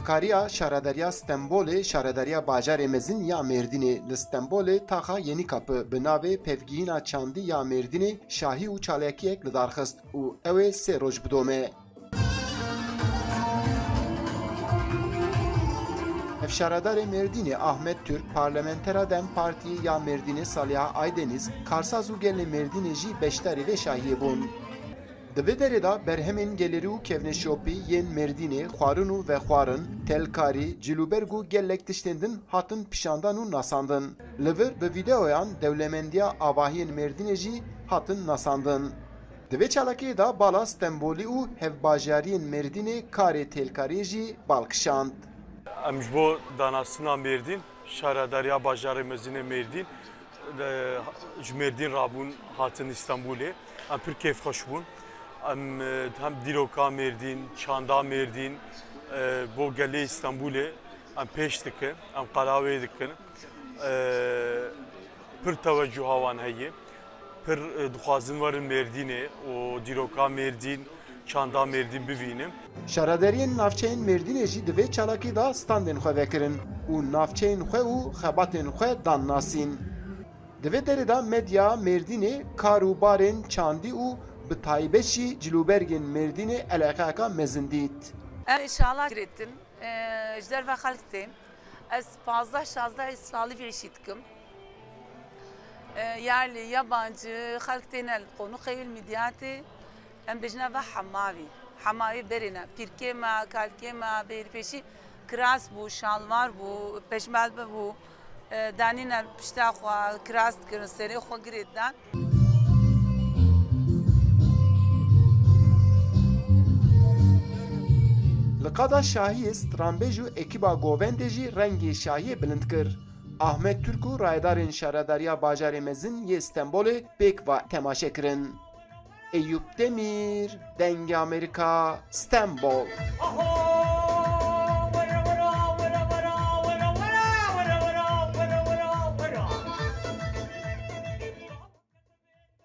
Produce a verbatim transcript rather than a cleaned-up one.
Kariya Şaredariya Stenbolê, Şaredariya Bajarê Mezin ya Mêrdînê li Stenbolê taxa Yenîkapı bi navê Pevgihîna Çandî ya Mêrdînê şahî û çalakiyek li dar xist û ew ê sê roj bidome. Hevşaredarê Mêrdînê Ahmet Türk, parlamentera DEM Partiyê ya Mêrdînê Saliha Aydeniz, karsaz û gelê Mêrdînê jî beşdarî vê şahiyê bûn. Di vê derê de berhemên gelerî û kevneşopî yên Mêrdînê, xwarin û vexwarin, telkarî, cilûberg û gelek tiştên din hatin pişandan û nasandin. Li vir bi vîdeoyan dewlemendiya avahiyên Mêrdînê jî hatin nasandin. Di vê çalakiyê de bala Stenbolî û hevbajariyên Mêrdînê karê têlkariyê jî bal kişand. Em ji bo danastina Mêrdîn, Şaredariya Bajarê Mezin ê Mêrdîn, e, ji Mêrdîn rabûn hatin Îstanbulê. Em pir kêfxweş bûn. Em, e, hem dîroka Mêrdîn, çanda Mêrdîn, e, bo gelê Îstanbulê em pêş dikin, em qala wê dikin. E, pir tewecuha wan heye. Pir, e, dixwazin werin Mêrdînê û dîroka Mêrdîn, çanda Mêrdîn bivînin. Şaredariyên navçeyên Mêrdînê jî di vê çalakî de standên xwe vekirin û navçeyên xwe û xebatên xwe dan nasîn. Di vê derê de medya Mêrdînê kar û barên çandî û bi taybet jî cilûbergên Mêrdînê eleqeyeka mezin dît. Em inşallah girêtin, e, ji derve xelk tên. Ez pazdeh şazdeh salî vê îşî dikim. E, yerli, yabancı, xelk têne li qonûqê wî, li midyatê. Em bêjine ve hemavî. Hemavî berêne. Pîrkê me, kalkê me, bêrî pêşî kiras bû, şalvar bû, peşmelbe bû. E, danîne pişta xwe, kiras dikirin, serê xwe girê didan. Li qada şahiyê, stranbêj û ekîba govendê jî rengê şahiyê bilind kir. Ahmet Türk û rayedarên Şaredariya Bajarê Mezin yê Stenbolê pêk ve temaşe kirin. Eyüp Demir, Dengê Amerîka, Stenbol.